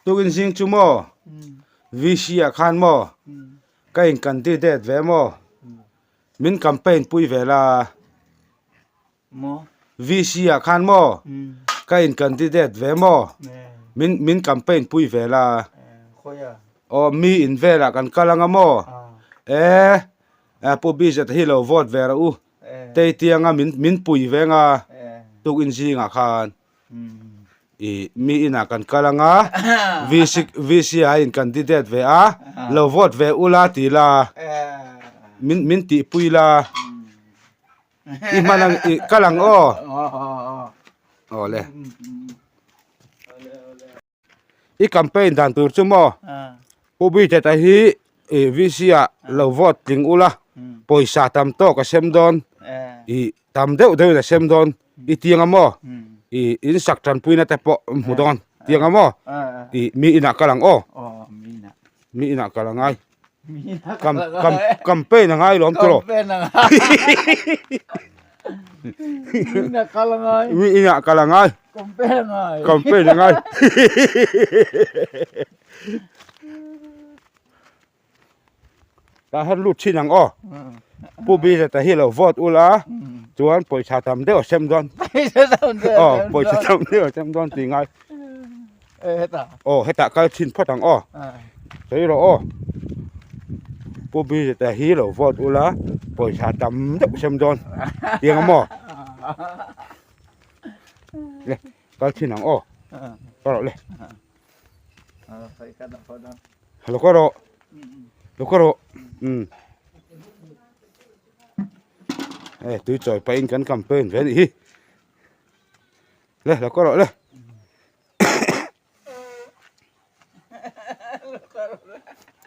Tukin zing chu maw VC ah khan maw ka in candidate ve maw min campaign pui ve la VC ah khan maw ka in candidate ve maw min min campaign pui ve la aw mi in velah kan kal anga maw e Pu Bizet hi lo vote ve rawh u Teitianga min min pui ve anga tukin zingah khan. Ih mi inah kan kal anga VC VC ah in candidate ve a lo vote ve ula ti la min min tihpui la i hman ang ih kal ang aw aw le. I campaign dan tur chu maw Pu Bridget-a hi ih VC ah lo vote tling ula pawisa tam tawk a sem dawn ih tam deuh deuhin a sem dawn i tiang a maw ih in sak tanpuina te pawh an hmu dawn tiang a maw ih mi inah kal ang aw mi inah kal angai cam cam campaign a ngai lawm tawh mi inah kal angai campaign a ngai Tah hian lut thin ang aw Pu Bizet-a hi lo vote ula chuan pawisa tam deuh a sem dawn aw pawisa tam deuh a sem dawn tih ngai aw hetah kal thin phawt ang aw sawi rawh aw Pu Bizet-a hi lo vote ula pawisa tam deuh a sem dawn tiang ang maw le kal thin ang aw kal rawh le. Lo ka rawh lo ka rawh umm hei tui chawi pahin kan campaign ve a nih hi le lo ka rawh le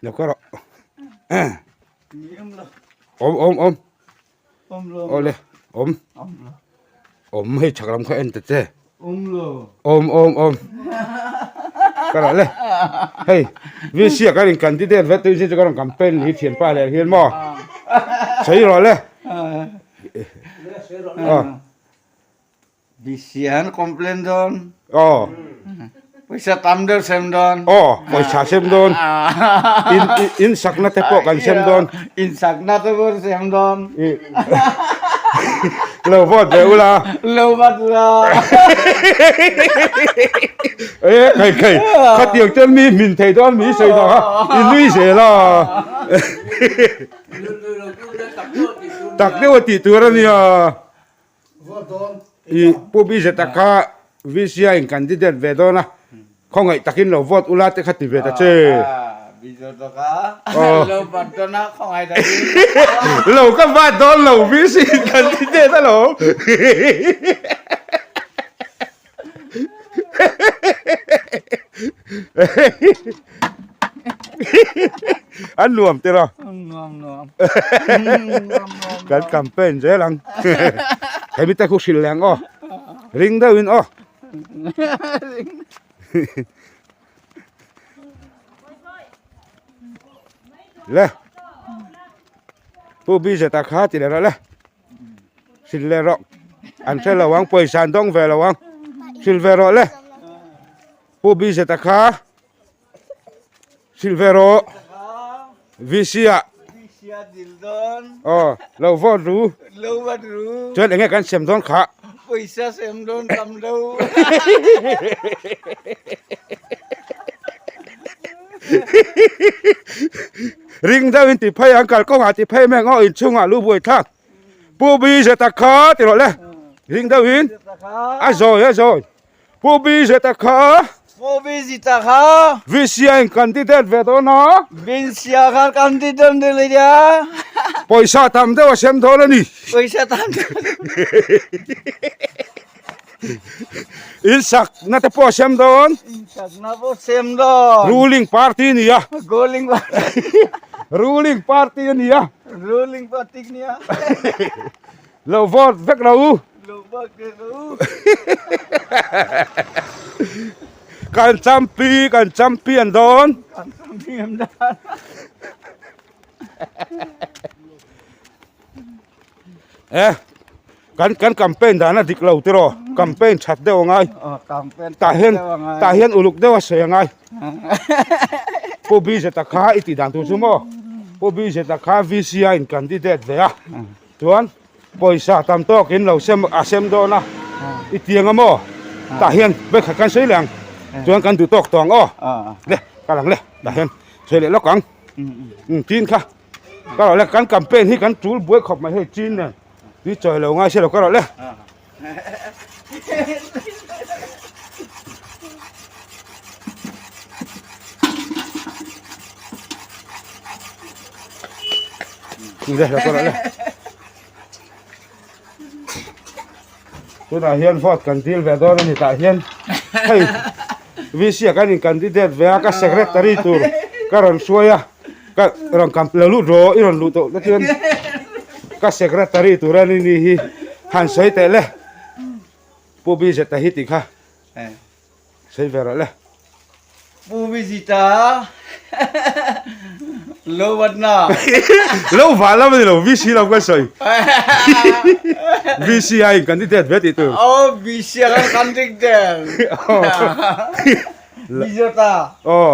lo ka rawh awm awm awm awle awm awm hei chhak lam kha en ta che awm awm awm ka lah le hei VC ah kan in candidate vet tui chu ka rawn campaign hi thianpa leh hian maw sawi rawh le aw VC an complain dawn. Aw. Pawisa tam deuh sem dawn. Aw, pawisa sem dawn. In in sakna te pawh kan sem dawn. In sakna te pawh sem dawn. Lo vote ve ula. Lo vote ula. E khai khai khatiang chuan mi hmin thei dawn mi sawi dawn ha i nui zel a. Tak deuh a tih tur a nia. I Pu Bizet-a kha VC-a in candidate ve dawn a, khawngaih takin lo vote ula te kha ti ve ta che. Lo ka vat dawn lo VC in candidate alawm. An nuam tir a. Nuam nuam. Kan campaign zel ang. Hemi te khu hrilh leh ang aw. Ring deuh in aw. Le. Pu Bizet-a kha ti leh rawh le. Hrilh leh rawh. An hre lo ang, pawisa an dawng ve lo ang. Hrilh ve rawh le. Pu Bizet-a kha hrilh ve rawh. VC ah. Aw, lo vote ru. Lo vote ru. Chuan enge kan sem dawn kha. Pawisa sem dawn tam lo. Ring deuhin ti phei ang kalkawngah ti phei mai ang aw inchhungah lu buai thlak Pu Bizet-a kha ti rawh le ring deuhin a zawi a zawi Pu Bizet-a kha Pu Bizet-a kha VC-a in candidate ve dawn a VC-a kha candidate ni le ya pawisa tam deuh a sem dawn a ni pawisa tam deuh In sakna te pawh a sem dawn. In sakna pawh sem dawn. Ruling party nia. Ruling party. Ruling party a nia. Ruling party nia. Lo vote vek lo u. Lo vote vek lo u. Kan champi kan champion dawn. Kan champion dawn. Eh. Kan kan campaign dan a dik lo tiraw campaign that deuh a ngai tah hian tah hian uluk deuh a sawi a ngai Pu Bizeta kha i tih dan tur chu maw Pu Bizeta kha VC a in candidate ve a chuan pawisa tam tawk in lo sem a sem dawn a i tiang a maw tah hian vekhat kan sawi leh ang chuan kan duh tawk tawh ang aw le kal ang le tah hian sawi leh lawk ang tin kha ka rawh le kan campaign hi kan tul buai khawp mai hei chin nen Tui chawi lo ngai se lo ka rawh le. Le lo ka rawh le. Tunah hian vote kan dil ve dawn a ni tah hian hei VC ah kan in candidate ve a ka secretary tur ka rawn hruai a. Ka rawn kam lo lut rawh i rawn luh tawh na chuan ka secretary tur a ni ni hi han sawi teh le Pu Bizeta hi tih kha sawi ve rawh le. Pu Bizeta lo vatna. Lo vah lam a ni lo VC lam kan sawi VC a in candidate ve tih tur. Aw VC a kan candidate. Bizeta. Aw.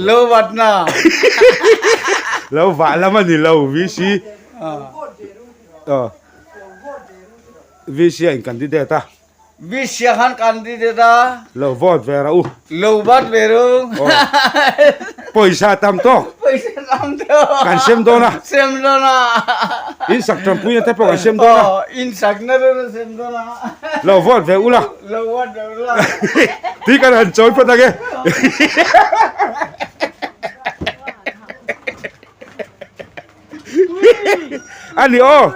Lo vat na. Lo vah lam a ni lo VC. Aw. VC a in candidate a. VC a khan candidate a. Lo vote ve rawh u. Lo vote ve rawh u. Pawisa tam tawk. Pawisa tam tawk. Kan sem dawn a. Sem dawn a. In sak tanpuina te pawh kan sem dawn a. Aw, in sak na te pawh sem dawn a. Lo vote ve u la. Lo vote ve u la. Tui kan han chawi phawt ang e. A ni aw.